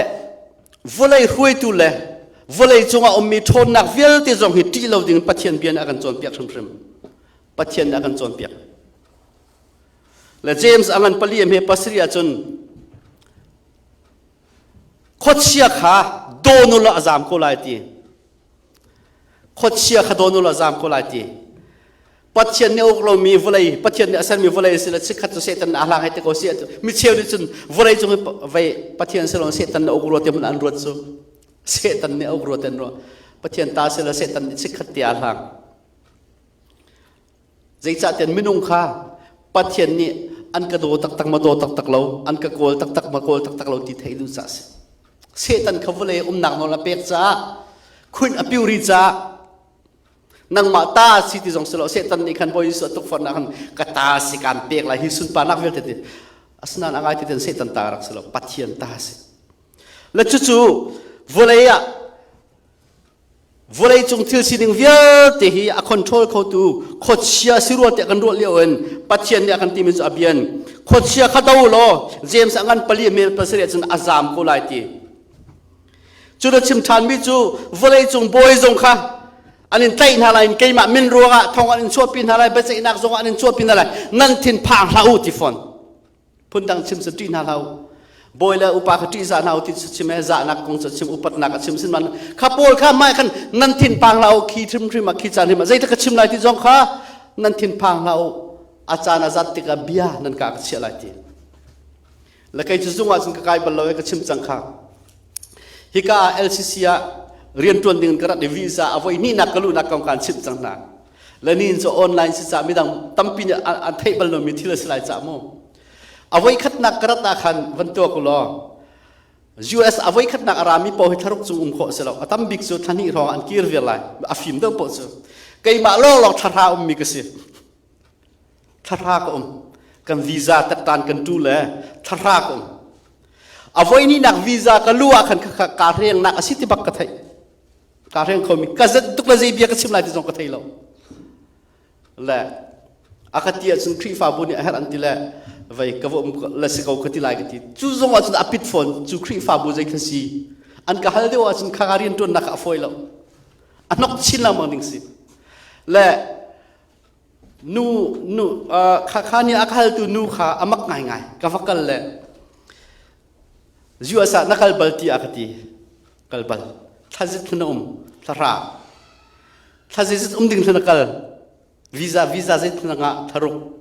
vawlei hruaitu le vawlei cungah ummi ṭhawnnak vialte zong hi ṭih lo ding Pathian bia nih a kan cawnpiak hrimhrim. Pathian nih a kan cawnpiak. Le James a ngan pali hme pasarih ahcun khuachia kha dawn u law a zaam ko lai ti. Khuachia kha dawn u law a zaam ko lai ti. Pathian nih a uk lomi vawlei, Pathian nih a sermi vawlei si le chikkhat cu Satan a hlang hei te ko si. Mi cheu nih cun vawlei cung i vei Pathian si lo Satan na uk rua ti hmanh an ruat cu. Satan nih a uk rua ti an ruah. Pathian ta si le Satan nih chikkhat ti a hlang. Zeicahtiah minung kha Pathian nih an ka daw taktak ma daw taktak lo, an ka kawl taktak ma kawl taktak lo ti theih duh caah a si. Satan kha vawlei umnak nawl a pek caah khuin a piuri caah nangmah ta si ti zong si lo Satan nih khan Bawi Jesuh a tukforhnak khan ka ta si kaan pek lai hi sunparnak vialte ti asinain a ngai ti ten Satan ta rak si lo Pathian ta si. Le cucu vawlei ah Vawleicung thil sining vialte hi a control khotu khuachia si rua tiah kan ruah lio in Pathian nih a kan timi cu a bian. Khuachia kha do law James a ngan pali mel pasarih ahcun a zaam ko lai ti. Cu na chim ṭhanmi cu vawleicung bawi zong kha an in tlaih hna lai in keimah min ruangah thong an in chuahpi hna lai biaceihnak zong an in chuahpi hna lai nan thin phang hlah u ti fawn. Phundang chim cu ṭih hna hlah u. Bawi le upa kha ṭihzah hna u ti cu chim e zahnak kong cu chim upatnak a chim sin man kha pawl kha mai khan nan thin phang hlah u khi hrimhrim ah khi caan hrim ah zeidah ka chim lai ti zong kha nan thin phang hlah u a caan a zat tikah bia nan ka ka chiah lai ti le kei cu zung ah cun ka kai bal lo e ka chim cang kha hika ah LCC ah rianṭuan ding in ka rat i visa a voi hnihnak ka luhnak kong kaan chimh cang hna Le ni cu online si ca midang tampi nih an theih bal lomi thil a si lai ca mu. A voikhatnak ka rat ah khan van tuak u law US a voikhatnak a rami paoh hi thlaruk cung um khawh si lo. A tam bik cu thla hnih hrawng an kir viar lai. A fim deuh paoh cu. Keimah lawlaw thla ummi ka si. Thla ka um. Kan visa tattan kan tu le thla ka um. A voihnihnak visa ka lu ah khan ka rengnak a si ti bak ka theih. Kaa hreng khomi ka zenh tuk le zei bia ka chim lai ti zong ka thei lo. Le a ka ti ahcun Khrihfabu nih a herh an ti le vei ka va um le si ko ka ti lai ka ti. Cu zong ahcun a pit fawn cu Khrihfabu zei kha si. An ka hal deuh ahcun kha rian ṭuannak a fawi lo. A hnok chin lengmang ding si. Le nu nu kha kha nih a ka haltu nu kha a mak ngaingai ka va kal le US ah na kal bal ti a ka ti. Kal bal. Thlazit na um. Thlahra. Thlazit um ding na kal. Visa visa zit na ngah tharuk.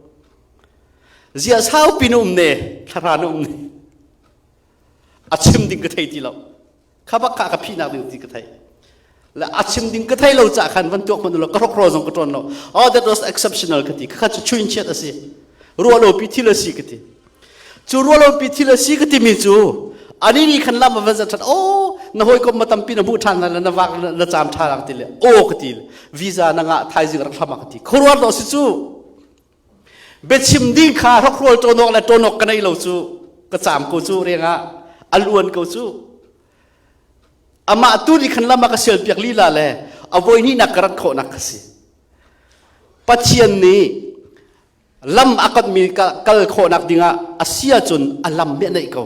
Zia saupi na um ne. Thlahra na um ne. A chim ding ka thei ti lo. Kha bak kha ka phihnak ding ti ka thei. Le a chim ding ka thei lo ca khan van tuak hmanh lo ka rok ro zong ka ṭawn lo. Oh that was exceptional ka ti. Kha cu chuin chiat a si. Ruah lo pi thil a si ka ti. Cu ruah lo pi thil a si ka timi cu ani nih khan lam a van zat ṭhan. Oh na hawikom ma tampi na hmuh ṭhan na na vak na caam ṭha rak ti le oh ka ti visa na ngah thaizing rak hlam ka ti. Khuaruah lo si cu. Biachim ding kha hrokhrawl ṭawnawk le ṭawnawk ka nei lo cu ka caam ko cu rengah a luan ko cu. Amah tu nih khan lam a ka sialpiak lila le a voi hnihnak ka rat khawhnak ka si. Pathian nih lam a katmi kal khawhnak dingah a si ahcun a lam mi a neih ko.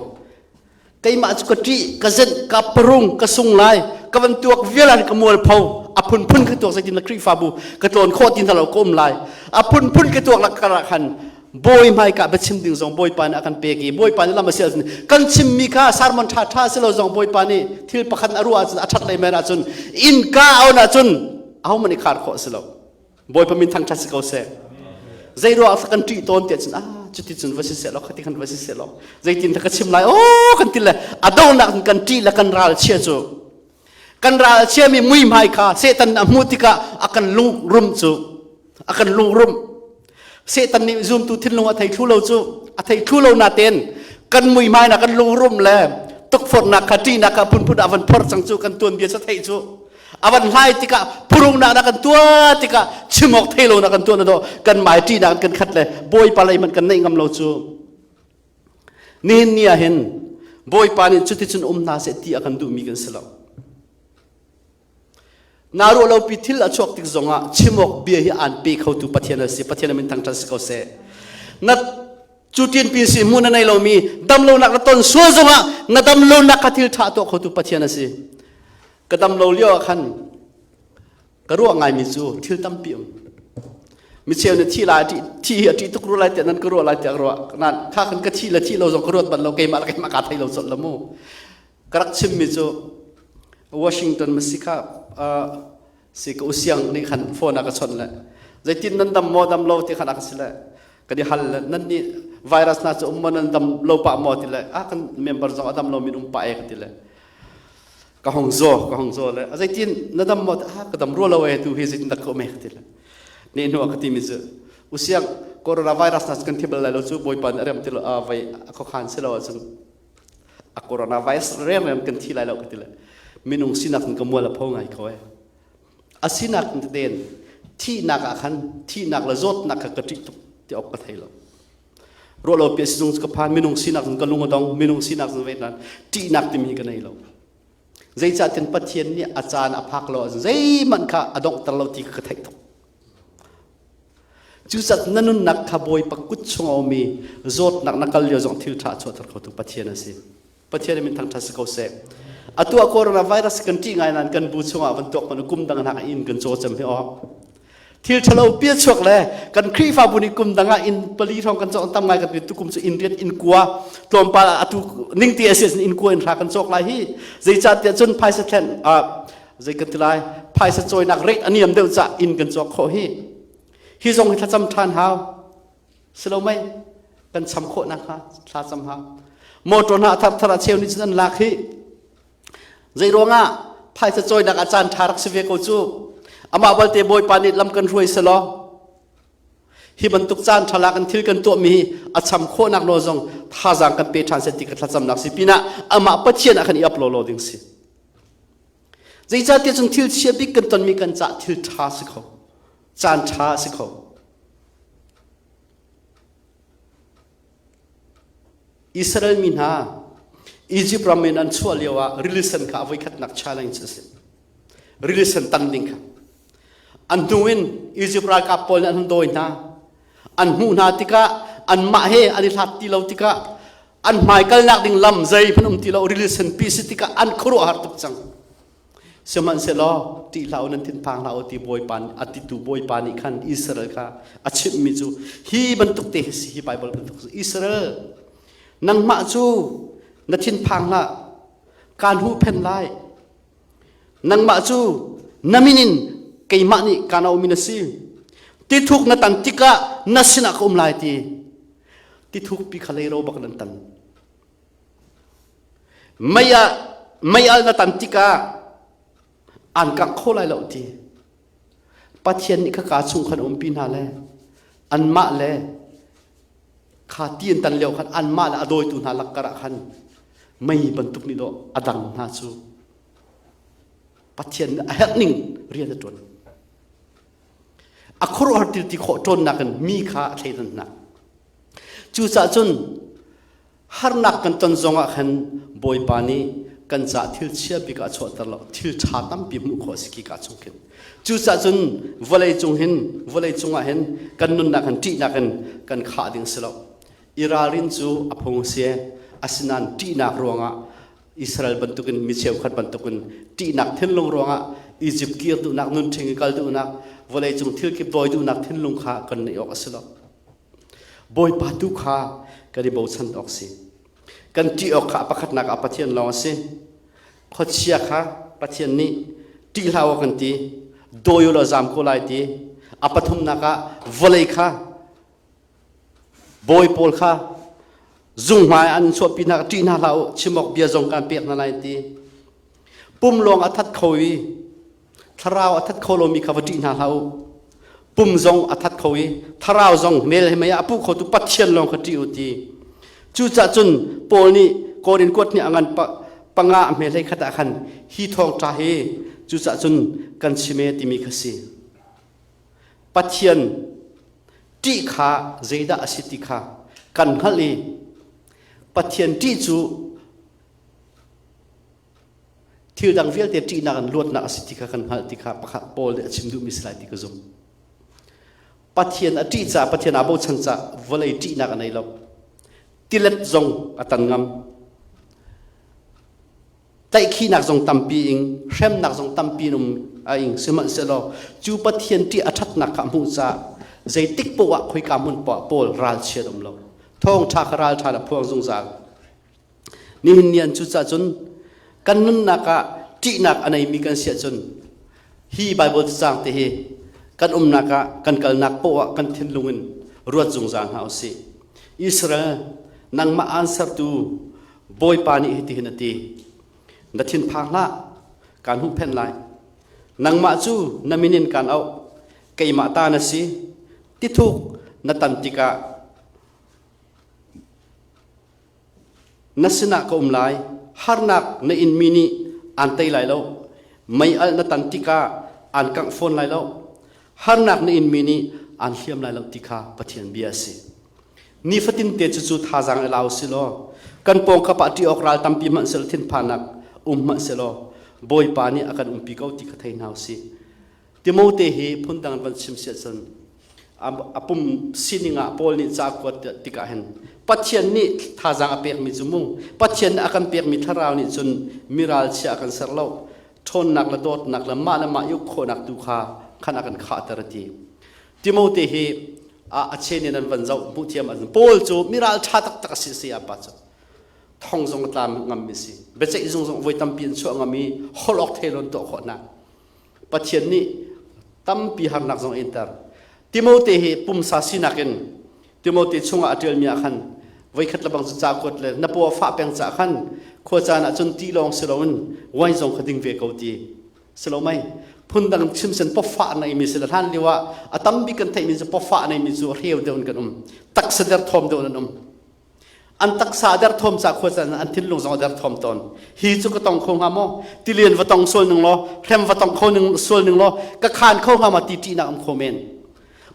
Keimah cu ka ṭih, ka zenh, ka parung, ka sung lai, ka van tuak vial ah ka mualpho. A phunphun ka tuak zeitin na Khrihfabu ka tlawn khawh ti hna lo ka um lai. A phunphun ka tuak lak karah khan Bawi hmaika biachim ding zong Bawipa nih a kan pek i Bawipa nih lam a sial kan chimmi kha sermon ṭha ṭha si lo zong Bawipa nih thil pakhat a ruah ahcun a ṭhat lei men ahcun innka a on ahcun ahohmanh i khar khawh a si lo. Bawipa min thangṭhat si ko seh. Zei ruah ah kan ṭih tawn tiah cun ah cuti cun va si seh law khati khan va si seh law zeitin ka chim lai aw kan ti le a donghnak kan ṭih le kan ral chia cu kan ral chiami muihmai kha Satan a hmuh tikah a kan lungrum cu a kan lungrum Satan nih zumtu thinlung a thei thlu lo cu a thei thlu lo natein kan muihmai na kan lungrum le tukforhnak kha ṭihnak kha phunphun a van phor cang cu kan tuanbia cu theih cu a van hlai tikah phurungnak na kan tuah tikah chim awk thei lo na kan tuah na do kan mai ṭihnak kan khat le bawipa lei hmanh kan neih ngam lo cu nihin ni ah hin bawipa nih cuticun um hna seh ti a kan duhmi kan si lo Na ruah lopi thil a chuak tik zongah chim awk bia hi aan pe khotu Pathian a si. Pathian min thangṭhat si ko seh. Na cu tin pin si hmu na nei lomi dam lonak na ton sual zongah na dam lonak kha thil ṭha tuah khotu Pathian a si. Ka dam lo lio ah khan ka ruah ngaimi cu thil tampi um. Mi cheu nih thi lai thi hi a ṭih tuk ru lai tiah nan ka ruah lai tiah ka ruah. Nan kha khan ka thi le thi lo zong ka ruat bal lo keimah le keimah kaa thei lo colh lo mu. Ka rak chimmi cu Washington ma si kha si ka usiang nih khan phone a ka chawnh le zeitin nan dam maw dam lo ti khan a ka si le kan i hal le nan nih virus hna cu um maw nan dam lo pah maw ti le a kan member zong a dam lo min um pah e ka ti le ka hong zaw ka hong zaw le a zeitin na dam maw a ka dam rua lo e tu hi zeitin dak ka um e ka ti le ne hnu a ka ti mi cu usiang coronavirus na kan thi bal lai lo cu bawipa nih a rem ti lo a vai a khokhan si lo ahcun a coronavirus riamriam kan thi lai lo ka ti le minung sinak in ka mual a pho ngai ko e a sinak in ten thihnak ah khan thihnak le zawtnak kha ka ṭih tuk ti awk ka thei lo ruah lo pi sizung ka phan minung sinak in ka lung a dong minung sinak in ve nan ṭihnak timi hi ka nei lo zeicahtian Pathian nih a caan a phak lo ahcun zeihmanh kha a donghter lo ti ka theih tuk Cucaah na nunnak kha Bawipa kut chung a ummi zawtnak na kal lio zong thil ṭha a chuahter khotu Pathian a si. Pathian min thangṭhat si ko seh. Atu ah coronavirus kan ṭih ngai nain kan bu chungah van tuak hmanh kum dang hnak inn kan caw cem hi awk. Thil ṭhalo pia chuak le kan Khrihfabu nih kum dang ah inn pali hrawng kan cawk tam ngai kan ti tukum cu inn riat inn kua tlawmpal ah atu ning ti a si inn kua in hra kan cawk lai hi zeicahtiah cun phaisa thlen zei kan ti lai phaisa cawinak rate a niam deuh cah inn kan cawk khawh hi hi zong hi thlacam ṭhan hau si lo mei kan cham khawh nakhnga thlacam hau motor hna thar thar a cheu nih cun an lak hi zei ruangah phaisa cawinak ah caan ṭha rak si ve ko cu amah balte bawipa nih lam kan hruai selaw hi bantuk caan ṭha lak in thil kan tuahmi hi a cham khawhnak nawl zong thazaang kan pe ṭhan seh ti ka thlacamnak si pinah amah Pathian ah khan i ap lawlaw ding si Zeicahtiah cun thil chia bik kan tonmi kan cah thil ṭha si kho, caan ṭha si kho. Israel mi hna Egypt ram in an chuah lio ah rili sen kha a voikhatnak challenge a si. Rili sen tan ding kha. An hnu in Egypt ralkap pawl nih an hun dawi hna. An hmuh hna tikah anmah he an i hlat ti lo tikah an hmai kalnak ding lam zeihmanh um ti lo rili senpi si tikah an khuaruahhar tuk cang sihmanhsehlaw ṭih hlah u nan thinphang hlah u ti bawipa a titu bawipa nih khan Israel kha a chimhmi cu hi bantuk te hi si hi Bible bantuk si Israel nangmah cu na thinphang hlah kaan huhphenh lai nangmah cu na min in keimah nih kaan auhmi na si tithuk na tan tikah na sinah ka um lai ti Tithukpi kha leiro bak nan tan. Mei ah mei al na tan tikah an kangh kho lai lo ti. Pathian nih kha ka chung khan umpi hna le anmah le kha ti an tan lio khan anmah le a dawitu hna lakkar ah khan mei bantuk nih dawh a dang hna cu Pathian nih a herh ning rian a ṭuan. A khuaruahhar thil ti khawh ṭawnnak in mi kha a thleidan hna. Cucaah cun harnak kan ton zongah khan Bawipa nih kan caah thil chia bik ah chuahter lo thil ṭha tampi hmuh khawh a si khi ka chung khin. Cucaah cun vawlei cung hin vawlei cungah hin kan nunnak hin ṭihnak in kan khah ding si lo. I ralrin cu a phung a si. Asinain ṭihnak ruangah Israel bantukin mi cheukhat bantukin ṭihnak thinlung ruangah Egypt kir duhnak nunṭhing i kal duhnak vawleicung thil kip dawi duhnak thinlung kha kan neih awk a si lo. Bawipa tu kha kan i bochan awk si. Kan ṭih awk kha a pakhatnak ah Pathian lawng a si. Khuachia kha Pathian nih ṭih hlah u kan ti. Dawi u law zaam ko lai ti. A pathumnak ah vawlei kha bawi pawl kha zung hmai an chuahpi hna ṭih hna hlah u chim awk bia zong kan pek hna lai ti. Pum lawng a that kho i thlarau a that kho lomi kha va ṭih hna hlah u. Pum zong a that kho i thlarau zong mel he mei ah a puh khotu Pathian lawng kha ṭih u ti. Cucaah cun Paul nih Korin kuat nih a ngan panga a hme hlei khat ah khan hi thawngṭha hi cucaah cun kan chim e timi kha si. Pathian ṭih kha zeidah a si ti kha kan hngalh i Pathian ṭih cu thil dang vialte ṭihnak in luatnak a si ti kha kan hngalh ti kha pakhat Paul nih a chim duhmi si lai ti ka zumh. Pathian a ṭih caah Pathian aa bochan caah vawlei ṭihnak a nei lo. Tilet zong a tan ngam. Tlaihkhihnak zong tampi ing, hremnak zong tampi in um a ing. Sihmanhsehlaw cu Pathian ṭih a ṭhatnak kha a hmuh caah zeitik poah ah khoika hmun poah Paul ralchiat um lo. Thawngṭha kha ralṭha in a phuang zungzal. Nihin ni an cucaah cun kan nunnak ah ṭihnak a neimi kan si ahcun hi Baibal cacang te hi kan umnak ah kan kalnak poah ah kan thinlung in ruat zungzal hna usih. Israel nangmah aan sertu Bawipa nih hitihin a ti. Na thinphang hlah, kaan huhphenh lai. Nangmah cu na min in kaan auh, keimah ta na si. Tithuk na tan tikah Na sinah ka um lai, harnak na inmi nih aan tei lai lo. Mei-alh na tan tikah aan kangh fawn lai lo. Harnak na inmi nih aan hliam lai lo ti kha Pathian bia a si. Nifatin te cucu thazaang i la u si law, kan pawngkap ah ṭih awk ral tampi hmanh selaw thinphannak um hmanh selaw Bawipa nih a kan umpi ko ti kha thei hna u sih. Timote hi phundang in van chim si ahcun a pum sining ah Paul nih ca kuat tikah hin Pathian nih thazaang a pekmi cu mu Pathian nih a kan pekmi thlarau nih cun miral chia a kan ser lo ṭhawnnak le dawtnak le mah le mah i uk khawhnak tu kha khan a kan khahter a ti Timote hi a chen in an van zoh hmuh thiam an Paul cu miral ṭha taktak a si si apa cu thong zong a tla ngam mi si biaceih zung zong voi tampi an chuah ngam i holh awk thelon tuah khawh hna Pathian nih tampi harnak zong a inter. Timote hi pumsa sinak in Timote chungah a ṭialmi ah khan voikhat lebang cu ca kuat le na paw a fah peng caah khan khua caan ah cun ti lawng si loin wine zong kha ding ve ko ti si lo mei phundang chimsen pawfah neimi si le hlan lio ah a tambik kan theihmi cu pawfah neimi cu hreu deuh in kan um taksa derthawm deuh in an um An taksa a derthawm ca khua can an thinlung zong a derthawm tawn. Hi cu ka tong kho hnga maw? Tilian va tong sual ning law, hrem va tong kho ning sual ning law, ka khaan kho hnga ma ti ṭihnak um kho men.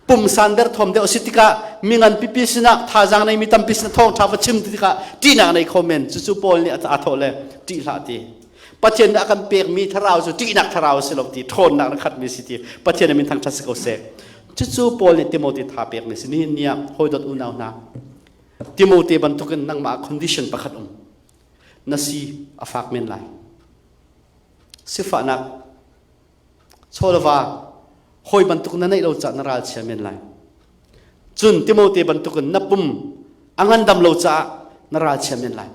Pumsan derthawm deuh si tikah mi ngan pipi sinah thazaang nei mi tampi sinah thawngṭha va chim tikah ṭihnak nei kho men. Cucu Paul nih a thawh le ṭih hlah ti. Pathian nih a kan pekmi thlarau cu ṭihnak thlarau si lo ti, ṭhawnnak na khatmi si ti. Pathian min thangṭhat si ko seh. Cucu Paul nih Timote tha pekmi si. Nihin ni ah hawidawt unau hna, Timote bantukin nangmah condition pakhat um. Na si a fak men lai. Sifahnak, chawlava, hawi bantuk na neih lo caah na ral chia men lai. Cun Timote bantukin na pum a ngandam lo caah na ral chia men lai.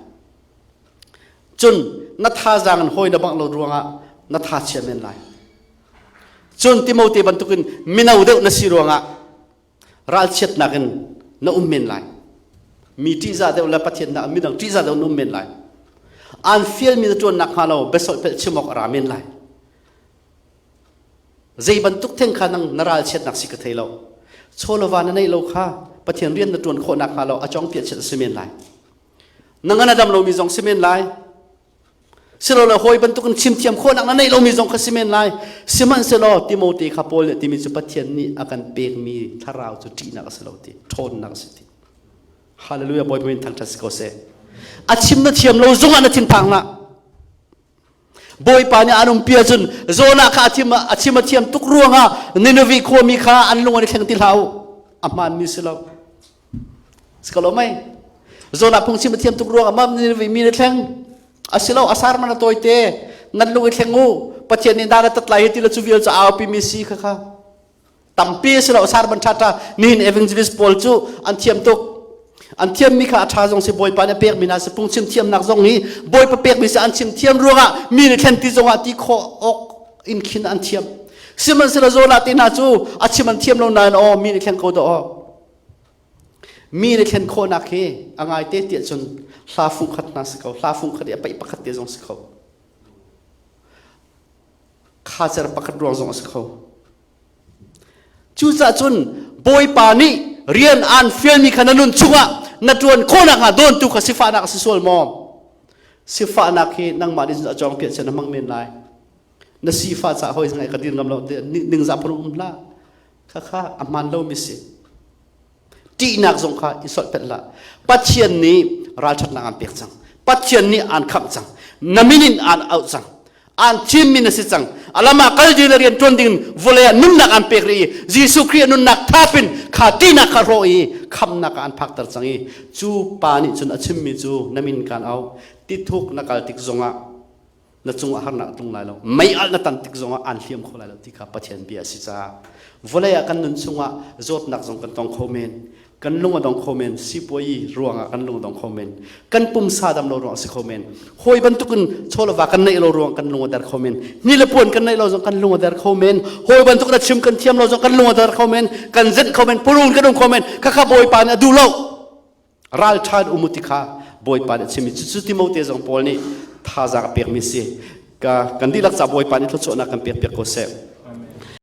Cun na thazaang in hawi na bangh lo ruangah na tha chia men lai. Cun Timote bantukin mino deuh na si ruangah ralchiatnak in na um men lai. Mi ṭihzah deuh le Pathian dah midang ṭihzah deuh na um men lai. Aan fialmi na ṭuan nakhnga lo biasolhpelh chim awk a ra men lai. Zei bantuk theng kha nang na ralchiatnak si ka thei lo. Chawlava na neih lo kha Pathian rian na ṭuan khawh nakhnga lo a cawngpiah chiat a si men lai. Na ngan a dam lomi zong si men lai. Silole hawi bantukin chimthiam khawhnak na neih lomi zong kha si men lai. Sihmanhsehlaw Timote kha Paul nih timi cu Pathian nih a kan pekmi thlarau cu ṭihnak a si lo ti, ṭhawnnak a si ti. Hallelujah Bawipa min thangṭhat si ko seh. A chim na thiam lo zongah na thinphang hlah. Bawipa nih an umpi ahcun Jonah kha a chim a chim a thiam tuk ruangah Nineveh khuami kha an lung an i thleng ti hlah u. A hmaanmi si lo. Sikalo mei. Zawn ah phungchim a thiam tuk ruang ah mam mi na thleng. Asilo asar man a tawi te. Nan lung i thleng u. Pathian nih dan a tat lai hi ti le cu vial cu aupi mi si kha kha. Tampi asilo asar man tha tha. Nihin evangelist pawl cu an thiam tuk. An thiammi kha a ṭha zong si Bawipa nih a pekmi hna si phungchim thiamnak zong hi Bawipa pekmi si an chim thiam ruangah mi nih thlen ti zongah ti khawh awk in khin an thiam. Sihmanhsehlaw Jonah te hna cu a chim an thiam lo nain aw mi nih thlen ko dah aw. Mi nih thlen khawhnak hi a ngaite tiah cun hla fung khat hna si ko hla fung khat i a paih pakhat te zong si kho. Khacer pakhat ruang zong a si kho. Cucaah cun Bawipa nih rian aan fialmi kha na nun chungah na ṭuan khawh nakhnga dawntu kha sifahnak a si sual maw? Sifahnak hi nangmah nih a cawng piah na hmang men lai. Na sifah caah hawi ngai ka dir ngam lo ningzah phun um hlah. Khakha a hmaan lomi si. Ṭihnak zong kha i solhpelh hlah. Pathian nih ralṭhatnak aan pek cang. Pathian nih aan khamh cang. Na min in aan auh cang. Aan thimmi na si cang. A lam ah kal ding le rian ṭuan ding vawlei ah nunnak aan pek rih i Jesuh Khrih nunnak thap in kha ṭihnak kha hrawh i khamhnak ah aan phakter cang i cu pa nih cun a chimmi cu na min kaan auh. Tithuk na kal tik zongah na cungah harnak a tlung lai lo mei alh na tan tik zongah aan hliam kho lai lo ti kha Pathian bia a si caah vawlei ah kan nun chungah zawtnak zong kan tong kho men kan lung a dong kho men sipuai ruangah kan lung a dong kho men kan pumsa dam lo ruang a si kho men hawi bantukin chawlava kan neih lo ruang kan lung a der kho men ni le puan kan neih lo zong kan lung a der kho men hawi bantuk na chim kan thiam lo zong kan lung a der kho men kan zenh kho men purun kan um kho men khakha bawipa nih a duh lo Ralṭha in um u ti kha Bawipa nih a chim i cucu Timote zong Paul nih thazaang a pekmi a si. Ka, kan dihlak ca Bawipa nih thluachuahnak kan pekpiak ko seh.